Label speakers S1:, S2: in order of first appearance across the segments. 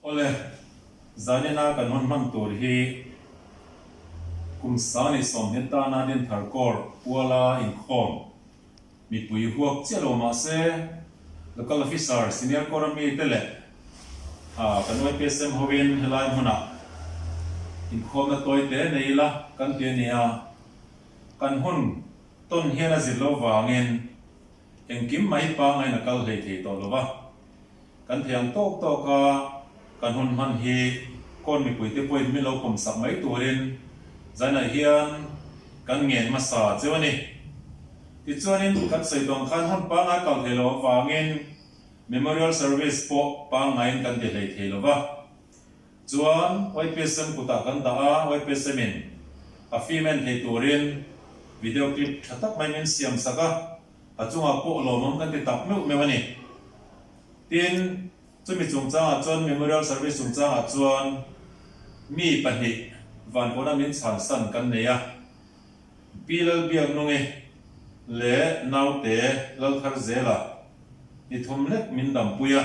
S1: Awle, zanina kan hun hman tur hi kum 20 tana Dinthar Corps puala inkhawm mipui huap chiah lo mah se Local Officer Senior Corps a mite leh kan YPSM hovin helai hmunah inkhawmna tawi te nei ila kan ti a ni a, kan hun tawn hian a zir lo vangin engkim mai pangain a kal hlei thei tawh lo va. Kan thei ang tawk tawk a, kan hun hman hi kawn mipuite pawhin min lo pawm sak mai turin zanah hian kan ngen hmasa cheu a ni. Tichuanin kan sawi tawng khan hun pangngai kal thei lo avangin Memorial Service pawh pangngaiin kan ti hlei thei lo va. Chuan YPSM kutah kan dah a, YPSM in a film en thei turin video clip tha tak mai min siam sak a, A chungah pawh lawmawm kan ti tak meuh meuh a ni. Tin, chumi chungchangah chuan Memorial Service chungchangah chuan mi pahnih vanpawhna min chhansan kan nei a, Pi Lalbiaknungi leh naute Laltharzela ni thum lek min dampui a.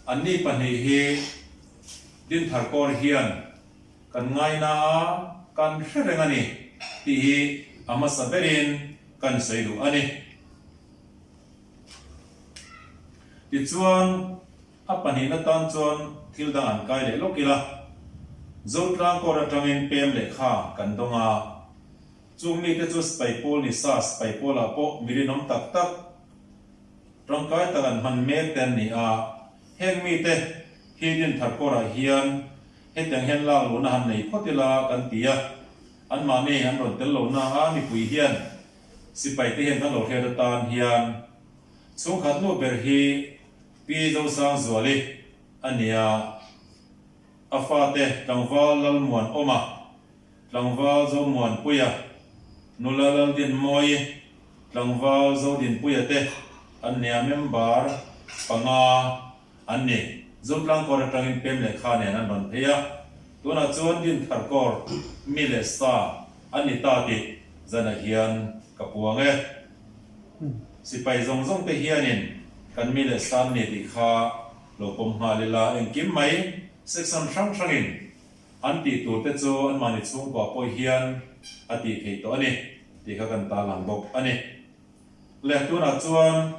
S1: Anni pahnih hi Dinthar Kaur hian kan ngaina a, kan hre reng a ni tih hi a hmasa berin kan sawi duh a ni. Tichuan, a pahnihna tan chuan thil dang an kai leh lawk ila, Zotlang kawr atangin pem lehkha kan dawng a, chung mite chu sipai pawl ni sa, sipai pawlah pawh mi rinawm tak tak, tangkai tak an hman mek te an ni a, heng mite hi Dinthar kawrah hian hetiang hian lak luhna han nei phawt ila kan ti a. Anmahni an rawn tel lo na a mipui hian sipai te hian kan lo hriat atan hian chhungkhat nu ber hi Pi Zosangzuali a ni a, a fate tlangval Lalmuanawma, tlangval Zomuanpuia, nula Laldinmawii, tlangval Zodinpuia te an nia member panga An ni, Zotlang kawr atangin pem lehkha nen an rawn phei a, tunah chuan Dinthar kawr mi leh sa an ni ta tih zanah hian ka puang e. Sipai zawng zawng te hianin kan mi leh sa an ni tih kha lo pawm nghal ila, engkim mai section hrang hrangin an tih tur te chu anmahni chhungkua pawh hian a tih theih tawh a ni tih kha kan tarlang bawk a ni. Le tunah chuan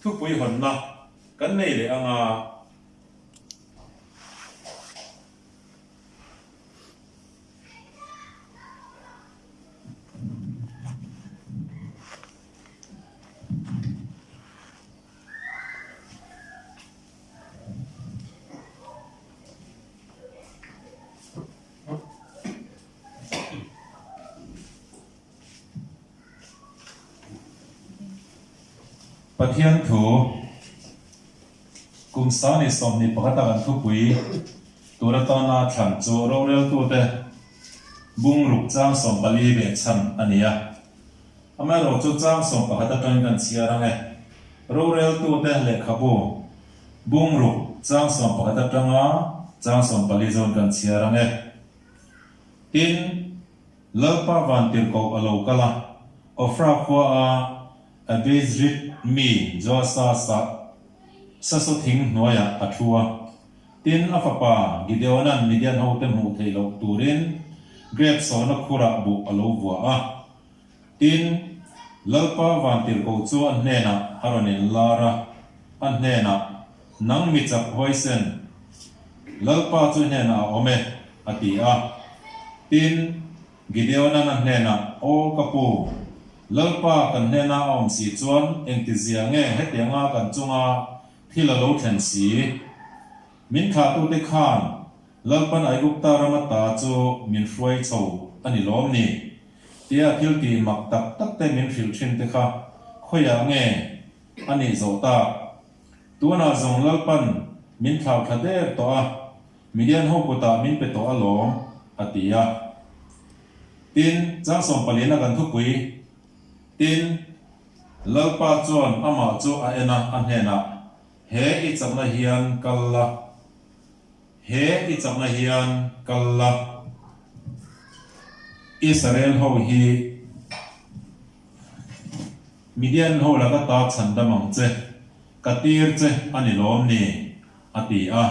S1: thupui hawnna Kan nei leh ang a. Pathian thu kum 21 a kan thupui tur atana thlan chu roreltute bungruk chang 14 beh chhan a ni a. Amaherawh chu chang 11 atangin kan chhiar ang e. Roreltute lehkhabu bungruk chang 11 atanga chang 14 zawn kan chhiar ang e. Tin, Lalpa vantirhkoh a lo kal a, Ofra khua a Abezrit mi Joasa sa sasaw thing hnuaiah a thu a. Tin, a fapa Gideona'n Midian hote hmuh theih loh turin grep sawhna khurah buh a lo vua a. Tin, Lalpa vantirhkoh chu a hnenah a rawn inlar a, a hnenah, Nang mi chak huaisen, Lalpa chu hnenah a awm e, a ti a. Tin, Gideona'n a hnenah, Aw ka pu, Lalpa kan hnena a awm si chuan engtizia nge hetianga kan chunga thil a lo thlen si? Min thlahtute khan Lalpan Aigupta ram ata chu min hruai chho a ni lawm ni? Tia thil tih mak tak tak te min hrilh thin te kha khawiah nge a nih zawh tak? Tunah zawng Lalpan min thlau thla der tawh a, Midian ho kutah min pe tawh alawm, a ti a. Tin, chang 14 a kan thupui, Tin, Lalpa chuan amah chu a en a, a hnenah, He i chakna hian kal la, he i chakna hian kal la, Israel ho hi Midian ho laka ta chhan dam ang che, ka tir che a ni lawm ni? a ti a.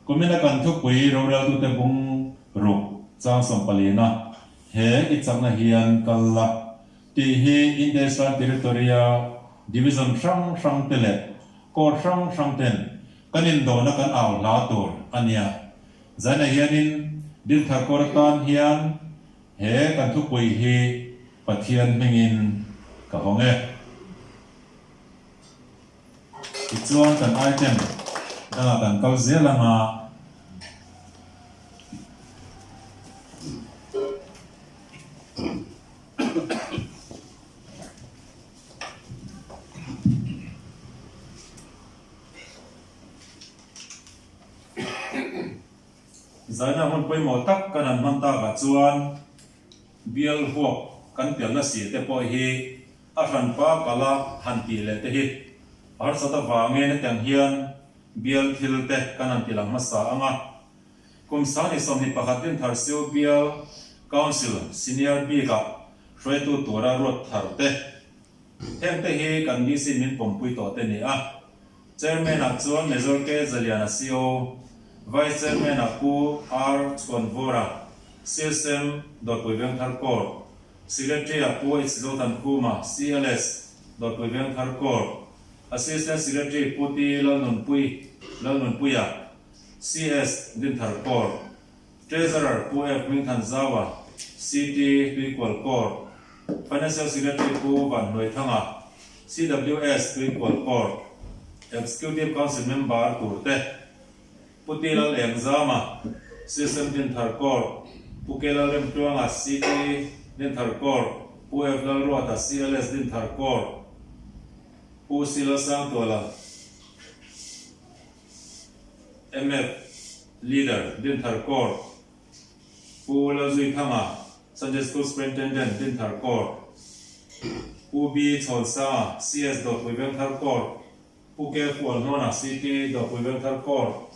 S1: Kumina kan thupui roreltute bung ruk chang sawmpalina he i chakna hian kal la tih hi India-Israel Territory-a Division hrang hrangte leh Court hrang hrangten kan indona kan au hla tur a nia. Zaina hianin Dinthar Court atan hian he kan thupui hi Pathian hmingin ka hawng e. Tichuan kan item dangah kan kal zel ang a. Zaina hun pawimawh tak kan han hman takah chuan bial huap kan telna si te pawh hi A hranpa kala han tih leh te hi a harsat avangin hetiang hian bial thil te kan han ti lang hmasa ang a. Kum 21 Dinthar Siu Bial Council Senior bikah hruaitu tura ruat thar te heng te hi kan DC min pawmpui tawh te ni a. Chairman ah chuan Major K Zaliana CO, Vice Chairman ah Pu R Chhuanvawra, CSM, Dawrpui Vengthar Corps. Secretary-a Pu H. Zothankhuma, CLS, Dawrpui Vengthar Corps, Assistant Secretary Pu T. Lalnunpui Lalnunpuia, CS, Dinthar Corps, Treasurer Pu F. Hmingthanzaua, CT, Tuikual Corps, Financial Secretary Pu Vanhnuaithanga, CWS, Tuikual Corps, Executive Council Member turte. Pu T Lal Engzama, System Dinthar Corps, Pu K Lal Remtluanga, CT Dinthar Corps, Pu F Lal Ruata, CLS Dinthar Corps, Pu C Lal Sangtuala, MF Leader, Dinthar Corps, Pu Lal Zuithanga, Sunday School Superintendent, Dinthar Corps, Pu B Chhawnsanga, CS Dawrpui Vengthar Corps, Pu Ke Pualhnawna, CT, Dawrpui Vengthar Corps,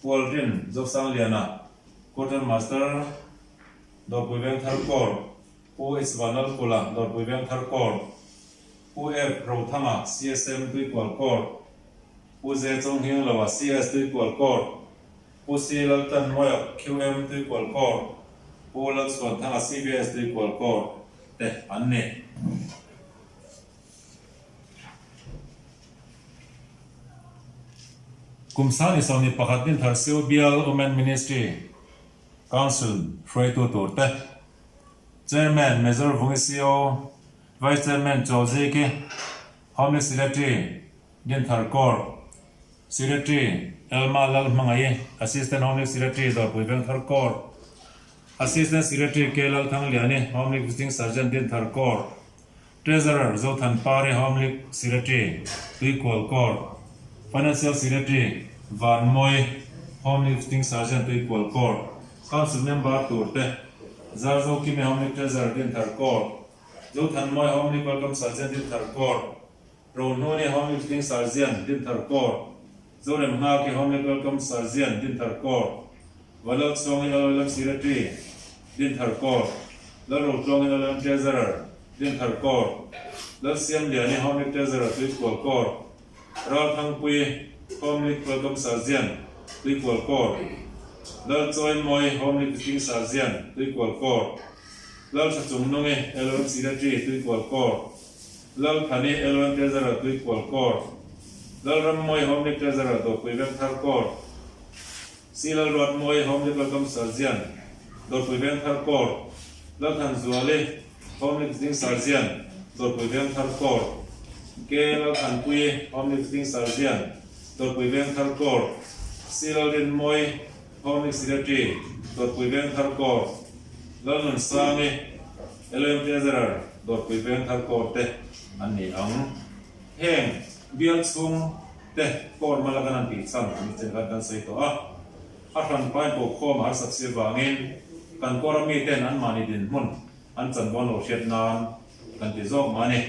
S1: Pualrin, Zosangliana, Quarter Master, Dawrpui Vengthar Corps, Pu H Vanlalkula, Dawrpui Vengthar Corps, Pu F Rothanga, CSM, Tuikual Corps, Pu J Chawnghiangloa, CS, Tuikual Corps, Pu C Laltanmawia, QM, Tuikual Corps, Pu Lalchhuanthanga, CBS, Tuikual Corps te an ni. Kum 21 Dinthar Siu Bial Women Ministry Council hruaitu tur te, Chairman Major Vungi Sio, Vice Chairman Chaw Ziki, Home Secretary Dinthar Corps Secretary Elma Lalhmangaih, Assistant Home Secretary Dawrpui Vengthar Corps Assistant Secretary K Lalthangliani, Home Visiting Sergeant Dinthar Corps Treasurer Zothan Pari Home Secretary Tuikual Corps, Financial Secretary Vanmawi Home Visiting Sergeant Tuikual Corps, Council Member tur te Zarzo Kimi Home Treasurer Dinthar Corps, Zothanmawi Home Welcome Sergeant Dinthar Corps, Rohnuni Home Visiting Sergeant Dinthar Corps, Zorem Nghaki Home Welcome Sergeant Dinthar Corps, Vallalchhuangi LLM Secretary Dinthar Corps, Lalrotlawng LLM Treasurer Dinthar Corps, Lalsiamliani Home Treasurer Tuikual Corps, Ralthangpui Home Welcome Sergeant Tuikual Corps, Lalchawimawi Home Visiting Sergeant Tuikual Corps, Lalthachungnungi LLM Secretary Tuikual Corps, Lalthani LLM Treasurer Tuikual Corps, Lalrammawi Home Treasurer Dawrpui Vengthar Corps, Si Lalruatmawi Home Welcome Surgeon, Dawrpui Vengthar Corps, Lalthanzuali Home Visiting Surgeon, Dawrpui Vengthar Corps, K Lalthanpuii Home Visiting Surgeon, Dawrpui Vengthar Corps, Si Lalrinmawi Home Secretary, Dawrpui Vengthar Corps, Lalnunsangi LM Treasurer, Dawrpui Vengthar Corps te an ni ang. Heng bial chhung te court mala kan han tih chhan ni chen khan kan sawi tawh a, a hran pain pawh khawm a harsat si avangin kan court a miten anmahni dinhmun an chanvo an lo hriat nan kan ti zawk mah a ni.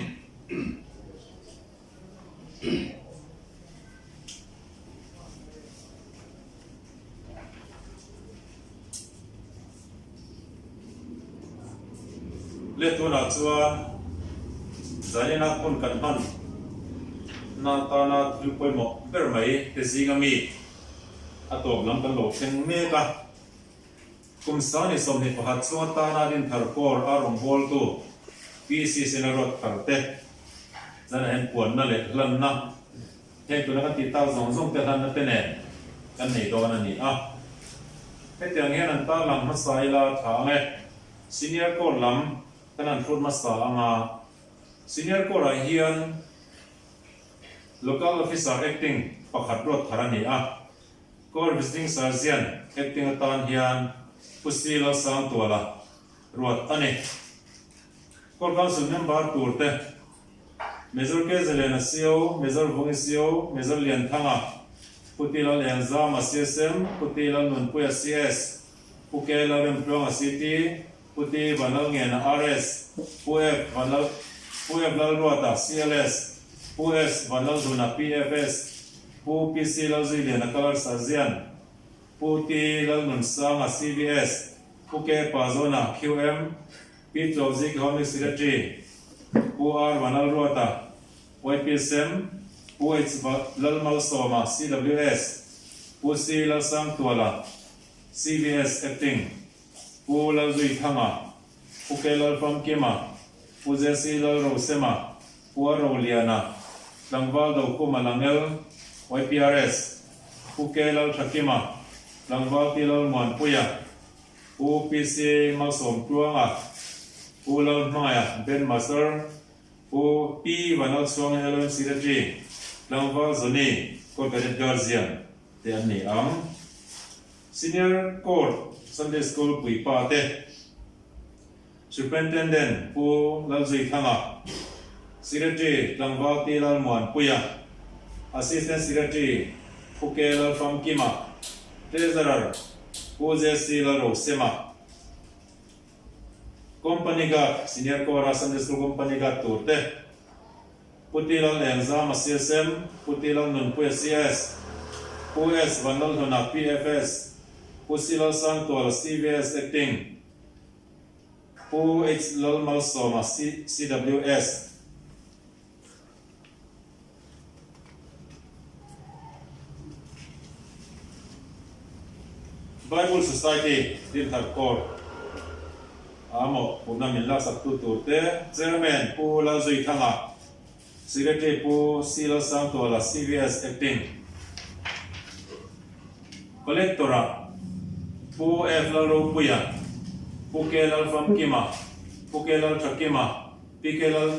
S1: Le tunah chuan zanin a hun kan hman na tana thil pawimawh ber mai te zinga mi A tawp lam kan lo thleng mek a. Kum 21 chhung atana Dinthar Corps a rawngbawltu PC Sena Ruat Thar te zanah hian puanna leh hlanna heng tuna kan tih tak zawng zawng te hlanna te nen kan nei dawn a ni a. Hetiang hian an tarlang hmasa ila tha ang e. Senior Corps lam kan han hrut hmasa ang a. Senior Corps ah hian Local Officer Acting pakhat ruat thar a ni a. Corps Visiting Surgeon Acting atan hian Pu Si Lalsangtuala ruat a ni. Corps Council Member tur te Major K Zaliana CO, Major Vungi CO, Major Lianthanga, Pu T Lalengzama CSM, Pu T Lalnunpuia CS, Pu K Lalremtluanga CT, Pu T Vanlalngena RS, Pu F Vanlal Pu F Lalruata CLS, Pu S Vanlalzuna PFS, Pu PC Lalzuiliana Colour Surgeon, Pu T Lalnunsanga CVS, Pu K Pazawna QM, Pi Tlawziki Home Secretary, Pu R Vanlalruata YPSM, Pu H Lalmalsawma CWS, Pu C Lalsangtuala CVS Acting. Pu Lalzuithanga, Pu K Lalfamkima, Pu JC Lalrosema, Pu A Roliana, Tlangval Dokhuma Langel, YPRS, Pu K Lalthakima, Tlangval Pi Lalmuanpuia, Pu PC Malsawmtluanga, Pu Lalhmangaia, Ben Master, Pu P Vanlalchhuanga LOM Secretary, Tlangval Zoni, Corps Cadet Guardian te an ni ang. Senior Court Sunday School puipa te, Superintendent Pu Lalzuithanga, Secretary Tlangval Pi Lalmuanpuia, Assistant Secretary Pu K Lalfamkima, Treasurer Pu JC Lalrosema, Company Guard Senior Corps-a Sunday School Company Guard tur te, Pu T Lalengzama CSM, Pu T Lalnunpuia CS, Pu S Vanlalhluna PFS, Pu C Lalsangtuala CVS Acting, Pu H Lalmalsawma CWS. Bible Society Dinthar Corps a mawhphurhna min laksak tu tur te Chairman Pu Lalzuithanga, Secretary Pu C Lalsangtuala CVS Acting Collector-ah Pu F Lalropuia, Pu K Lalfamkima, Pu K Lalthakima, Pi K Lal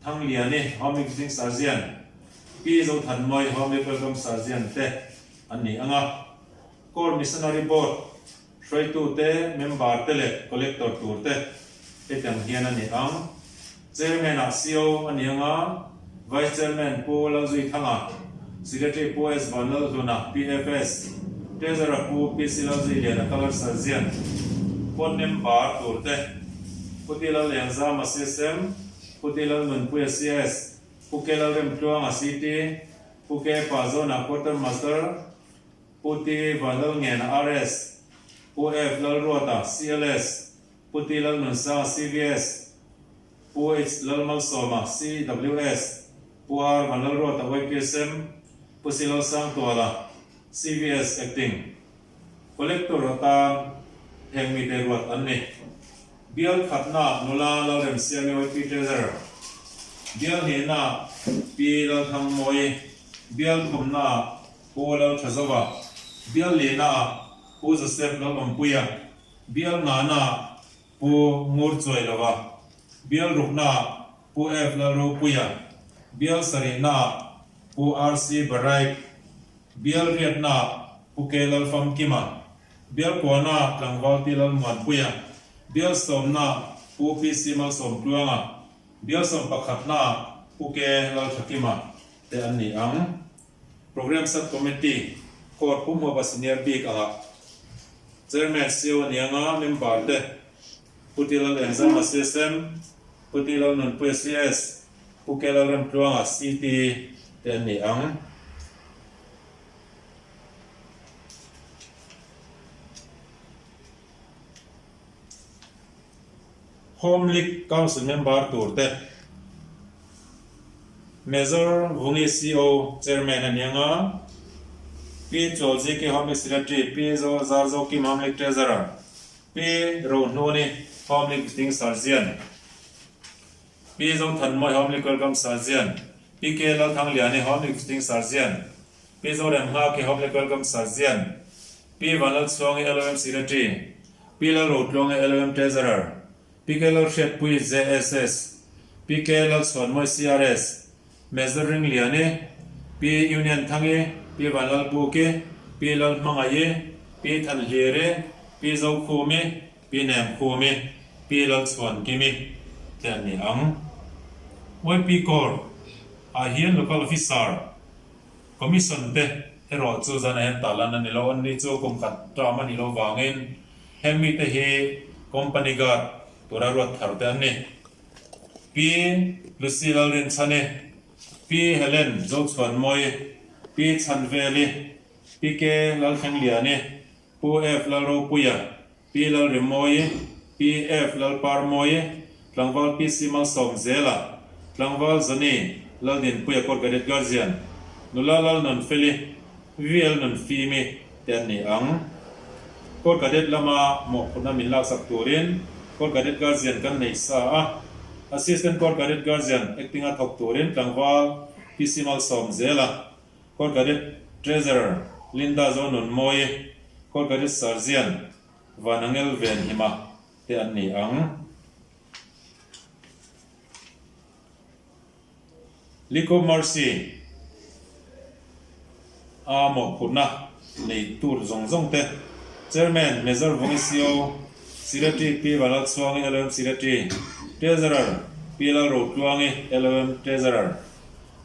S1: Thangliani, Home Visiting Surgeon, Pi Zothanmawi, Home Welcome Surgeon te an ni ang a. Corps Missionary Board hruaitute, member te leh collector tur te hetiang hian a ni ang. Chairman ah CO a ni ang a, Vice Chairman Pu Lalzuithanga, Secretary Pu S Vanlalhluna, PFS, Treasurer Pu PC Lalzuiliana, Colour Surgeon, Board member tur te Pu T Lalengzama, CSM, Pu T Lalnunpuia, CS, Pu K Lalremtluanga, CT, Pu K Pazawna, Quarter Master, Pu T Vanlalngena, RS, Pu F Lalruata, CLS, Pu T Lalnunsanga, CVS, Pu H Lalmalsawma, CWS, Pu R Vanlalruata, YPSM, Pu C Lalsangtuala, CVS Acting Collector atan heng mite ruat an ni. Bial khatna nula Lalremsiami YP Treasurer, Bial hnihna Pi Lalthangmawii, Bial thumna Pu Lalthazova, Bial lihna Pu Joseph Lalawmpuia, Bial ngahna Pu Ngurchuailova, Bial rukna Pu F Lalropuia, Bial sarihna Pu RC Baraik, Bial riatna Pu K Lalfamkima, Bial kuana Tlangval Pi Lalmuanpuia, Bial sawmna Pu PC Malsawmtluanga, Bial sawmpakhatna Pu K Lalthakima te an ni ang. Programme Sub Committee, Court pumhawpa Senior bik angah Chairman CO Nianga member te Pu T Lalengzama CSM, Pu T Lalnunpuia CS, Pu K Lalremtluanga CT te an ni ang. Home League Council member tur te Major Vungi CO Chairman a ni ang a. Pi Chualziki Home League Secretary, Pi Zarzokim Home League Treasurer, Pi Rohnuni Home League Visiting Surgeon, Pi Zothanmawi Home League Welcome Surgeon, Pi K Lalthangliani Home League Visiting Surgeon, Pi Zoremnghaki Home League Welcome Surgeon, Pi Vanlalchhuangi LOM Secretary, Pi Lalrotluangi LOM Treasurer, Pi K Lalhriatpui JSS, Pi K Lalchhuanmawi CRS, Major Ringliani, Pi Union Thangi, Pi Vanlalbuki, Pi Lalhmangaih, Pi Thanhliri, Pi Zokhumi, Pi Nemkhumi, Pi Lalchhuankimi te an ni ang. YP Corps ah hian Local Officer Commission te erawh chu zan ah hian tarlan a ni lo. An ni chu kum khat term a nih loh vangin heng mite hi Company Guard tura ruat thar te an ni. Pi Lucy Lalrinchhani, Pi Helen Zochhuanmawi, Pi Chhanveli, Pi K Lalthlengliani, Pu F Lalropuia, Pi Lalrimawi, Pi F Lalparmawi, Tlangval Pi C Malsawmzela, Tlangval Zani Laldinpuia Court Cadet Guardian, Nula Lalnunfeli, VL Nunfimi te an ni ang. Court Cadet lama mawhphurhna min laksak turin Court Cadet Guardian kan nei sa a, Assistant Court Cadet Guardian acting a thawk turin Tlangval Pi C Malsawmzela, Court Cadet Treasurer Linda Zonunmawi, Court Cadet Sergeant Vanangel Venhima te an ni ang. Lico Mercy a mawhphurhna nei tur zawng zawng te, Chairman Major Vungi CO, Secretary Pi Vanlalchhuangi LOM Secretary, Treasurer Pi Lalrotluangi LOM Treasurer,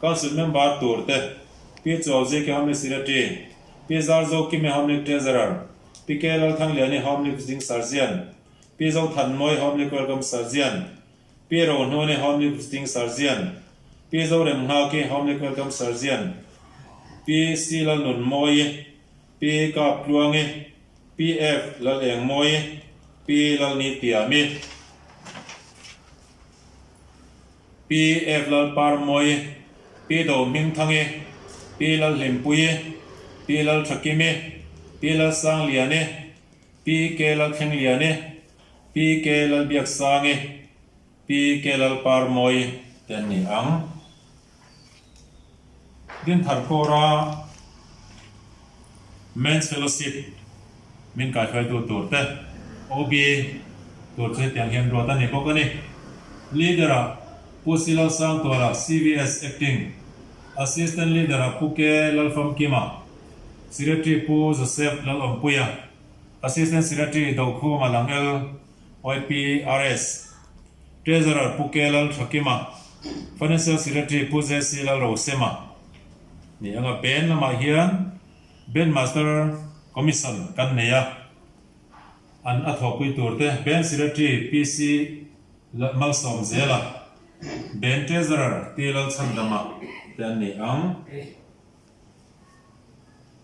S1: Council Member tur te, Pi Chuauziki Homely Secretary, Pi Zarzokimi Homely Treasurer, Pi K Lalthangliani Homely Visiting Surgeon, Pi Zothanmawi Homely Welcome Surgeon, Pi Rohnuni Homely Visiting Surgeon, Pi Zoremnghaki Homely Welcome Surgeon, Pi C Lalnunmawi, Pi Kaptluangi, Pi F Lalengmawi, Pi Lalnitiami. Pi F Lalparmawi, Pi Dohmingthangi, Pi Lalhlimpuii, Pi Lalthakimi, Pi Lalsangliani, Pi K Lalthlengliani, Pi K Lalbiaksangi, Pi K Lalparmawi te an ni ang. Dinthar Kawra Men's Fellowship min kaihruaitu tur te OB tur chu hetiang hian ruat a ni bawk a ni. Leader-ah Pu Si Lalsangtuala, CVS Acting Assistant Leader-ah Pu K Lalfamkima, Secretary Pu Joseph Lalawmpuia, Assistant Secretary Dokhuma Langel, YPRS. Treasurer Pu K Lalthakima, Financial Secretary Pu JC Lalrosema ni anga band lamah hian Band Master Commission kan nei a, an a thawhpui tur te Band Secretary PC Malsawmzela, Band Treasurer T Lalchhandama te an ni ang.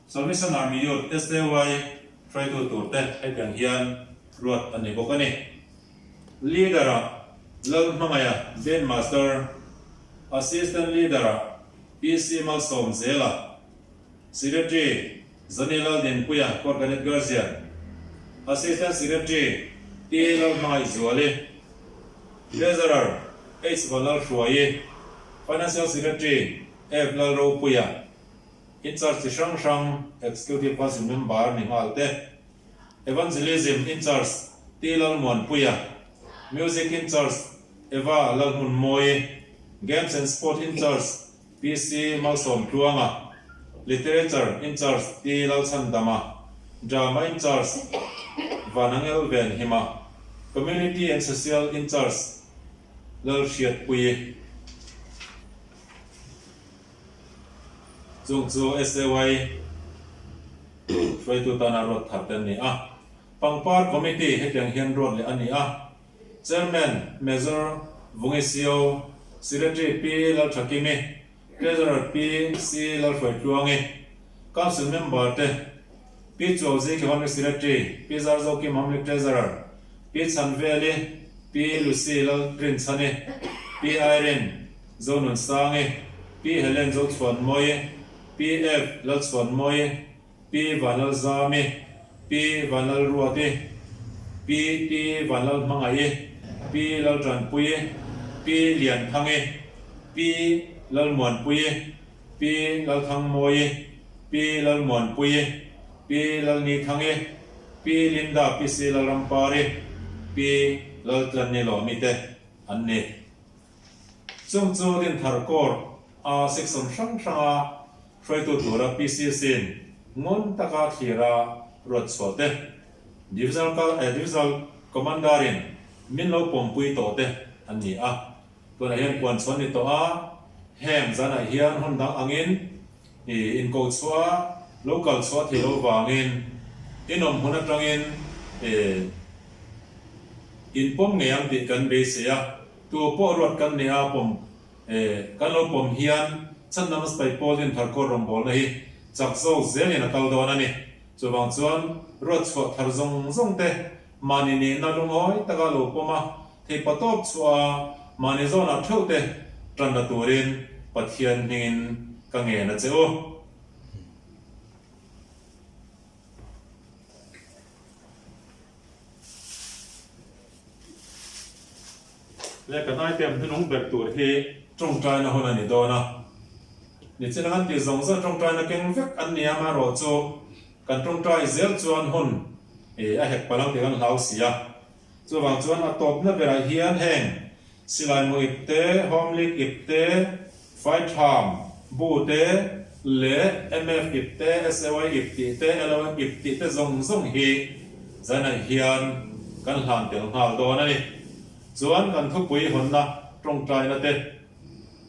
S1: Salvation Army Youth, SAY, hruaitu tur te hetiang hian ruat a ni bawk a ni. Leader-ah Lalhmangaiha, Band Master, Assistant Leader-ah PC Malsawmzela, Secretary Zani Laldinpuia, Corps Cadet Guardian, Assistant Secretary T Lalhmangaihzuali, Treasurer H Vanlalhruaii, Financial Secretary F Lalropuia, In charge chi hrang hrang Executive Council member ni nghal te, Evangelism in charge T Lalmuanpuia, Music in charge Eva Lalhmunmawi, Games and Sport in charge PC Malsawmtluanga, Literature in charge T Lalchhandama, Drama in charge Vanangel Venhima, Community and Social in charge Lalhriatpuii. Chung chu SAY hruaitu tana ruat thar te an ni a. Pangpar Committee hetiang hian ruat leh a ni a. Chairman Major Vungi Sio, Secretary Pi Lalthakimi, Treasurer Pi C Lalhruaitluangi, Council Member te Pi Chuauzi Kehawmlik Secretary, Pi Zarzoki Mamlik Treasurer, Pi Chhanveli, Pi Lucy Lalrinchhani, Pi Irene Zonunsangi, Pi Helen Zochhuanmawi, Pi F Lalchhuanmawi, Pi Vanlalzami, Pi Vanlalruati, Pi Pi Vanlalhmangaih, Pi Laltanpuii, Pi Lianthangi, Pi Lalmuanpuii, Pi Lalthangmawii, Pi Lalmuanpuii, Pi Lalnithangi, Pi Linda Pi Si Lalrampari, Pi Laltlanilawmi te an ni. Chung chu Dinthar Court a section hrang hranga hruaitu tura PCC-in ngun taka thlira ruat chhuah te, Divisional Divisional Commander-in min lo pawmpui tawh te an ni a. Tunah hian puan chhuan ni tawh a, heng zanah hian hun dang angin inko chhuah lo kal chhuah thei lo vangin inawm hun atangin inpawm ngei ang tih kan beisei a. Tu pawh ruat kan nih a pawm kan lo pawm hian chhandam sipai pawl dinthar kawr rawngbawlna hi chak zawk zelin a kal dawn a ni. Chuvang chuan ruat chhuah thar zawng zawng te mahni nihna lungawi taka lo pawm a, theihpa tawp chhuah a mahni zawnah theuh te tanna turin Pathian hmingin ka ngen a che u. Le kan item hnunung ber tur hi tawngtaina hun a ni dawn a, nichin ang an tih zawng zawng tawngtaina keng vek an ni a, amaherawh chu kan tawngtai zel chuan hun a hek palh ang tih kan hlau si a, chuvang chuan a tawpna berah hian heng silai mu ip te, home league ip te, Faitham, Bu te leh MF ip te, SAY ip tih te, LOM ip tih te zawng zawng hi zainah hian kan hlan tel nghal dawn a ni. Chuan kan thupui hawnna tawngtaina te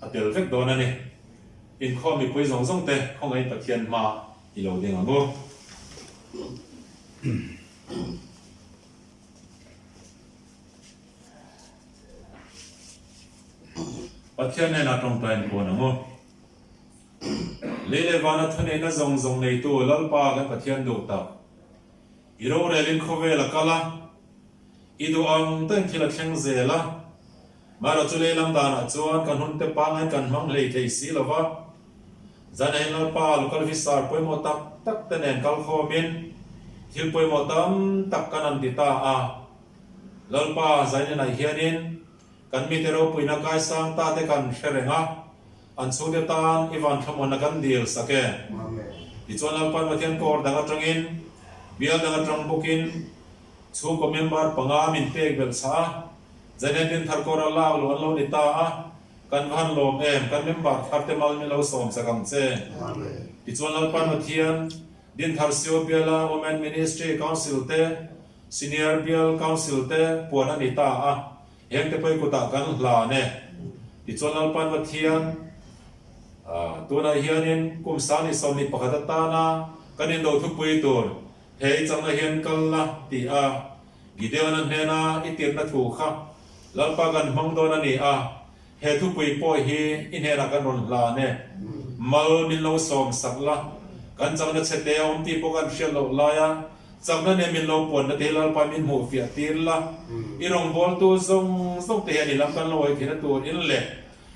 S1: a tel vek dawn a ni. Inkhawm mipui zawng zawng te khawngaihin Pathian hma i lo ding ang u. Pathian hnenah tawngtain puan ang u. Lei leh vana thuneihna zawng zawng neitu Lalpa kan Pathian duh tak. I rorelin khawvel a kal a, i duh ang takin thil a thleng zel a. Mahrawh chu lei lam danah chuan kan hun te pangain kan hmang hlei thei si lo va. Zanahin Lalpa local visar pawimawh tak tak te nen kal khawmin thil pawimawh tam tak kan an ti ta a. Lalpa Zainenah hianin kan mite ropuina kaisang ta te kan hre reng a, an chhungte tan i vanthlamuanna kan dil sak e. Tichuan Lalpa'n Pathian kawr dang atangin, bial dang atang bawkin chhungkaw member panga min pek belh chah a, Zainen Dinthar kawr a lak luh an lo ni ta a, kan va han lawm em, kan member thar te mal min lo sawm sak ang che. Tichuan Lalpa'n Pathian Dinthar Sio biala Women Ministry Council te, Senior Bial Council te puan a ni ta a, heng te pawh i kutah kan hlan e. Tichuan Lalpan Pathian, tunah hianin kum 21 atana kan indo thupui tur he i changna hian kal la ti a, Gideon-a hnena i tirhna thu kha Lalpa kan hmang dawn a ni a, He thupui pawh hi i hnenah kan rawn hlan e. Mal min lo sawm sak la, kan chakna chhe te a awm tih pawh kan hriat loh laia chakna nen min lo puanna te hi Lalpa min hmuh fiah tir la. I rawngbawltu zawng zawng te hian i lam kan lo hawi theihna tur in leh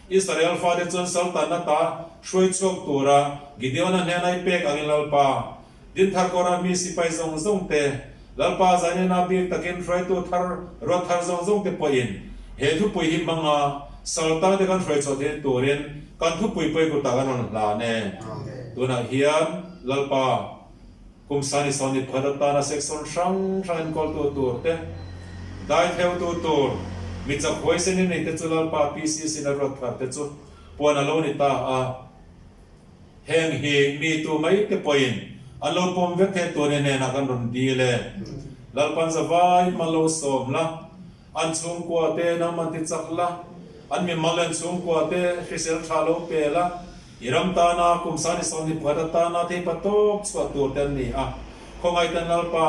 S1: Israel fate chuan saltanna ta hruai chhuak tura Gideon-a hnena i pek angin Lalpa Dinthar kawra mi sipai zawng zawng te, Lalpa zainena bik takin hruaitu thar ruat thar zawng zawng te pawhin he thupui hi hmanga Salta te kan hruai chhuah theihna turin kan thupui pawi kutah kan rawn hlan e. Tunah hian Lalpa kum 21 atana section hrang hrang enkawltu tur te, daitheutu tur, mi chak huaisen in nei te chu Lalpa PCC na ruat thar te chu puan a lo ni ta a. Heng hi mi tu mai te pawhin an lo pawm vek thei tun e hnenah kan rawn dil e. Lalpan zavai mal lo sawm la, an chhungkua te nangman ti chak la, an mimal leh an chhungkua te hrisel tha lo pe la, i ram tana kum 21 atana theipa tawp chhuah tur te an ni a, khawngaihten Lalpa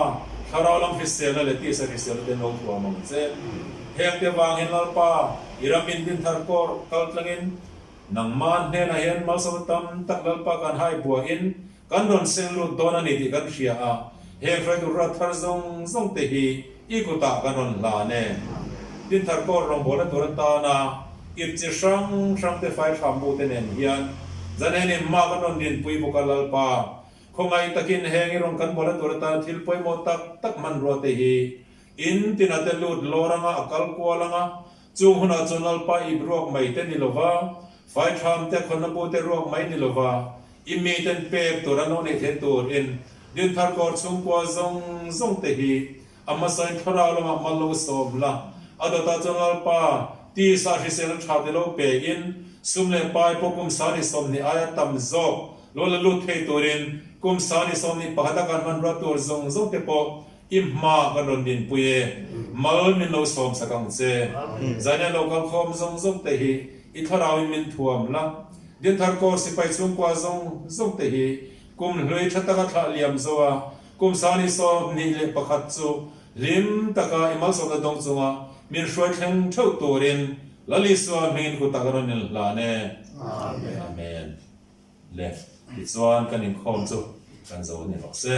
S1: thlarau lam hriselna leh tisa hriselna te an lo thuam ang che. Heng te vangin Lalpa i ram in dinthar kawr kal tlangin Nangmah hnenah hian malsawmna tam tak Lalpa kan hai buahin kan rawn seng lut dawn a ni tih kan hria a, heng hruaitu ruat thar zawng zawng te hi i kutah kan rawn hlan e. Dinthar kawr rawngbawlna tur atana ip chi hrang hrang te fai hram bu te nen hian Zanenin mah kan rawn dinpui bawk a Lalpa. Khawngaih takin heng i rawn kan bawlh a tur atan thil pawimawh tak tak hmanrua te hi in tin a te lut lawr anga a kal kual anga, chung hunah chuan Lalpa ip ruak mai te ni lova, faithram te khawnna bu te ruak mai ni lova, i miten pek tur an lo neih theih tur in Dinthar kawr chhungkua zawng zawng te hi A hmasain thlarau lamah mal lo sawm la, a dawtah chuan Lalpa, tisa hriselna tha te lo pe in, sum leh pai pawh kum sani 20 aia tam zawk lo la lut thei turin kum sani 21 a kan hmanrua tur zawng zawng te pawh i hma kan rawn dinpui e. Mal min lo sawm sak ang che. Zaina lo kal khawm zawng zawng te hi i thlarauin min thuam la, Dinthar kawr sipai chhungkua zawng zawng te hi kum hlui tha taka thlah liam zo a, Kum 2021 chu hlim taka i malsawmna dawng chunga min hruai thleng theuh turin Lal Isua hmingin kut tak a rawn inhlan e. Amen. Le, tichuan kan inkhawm chu kan zo ni rawh se.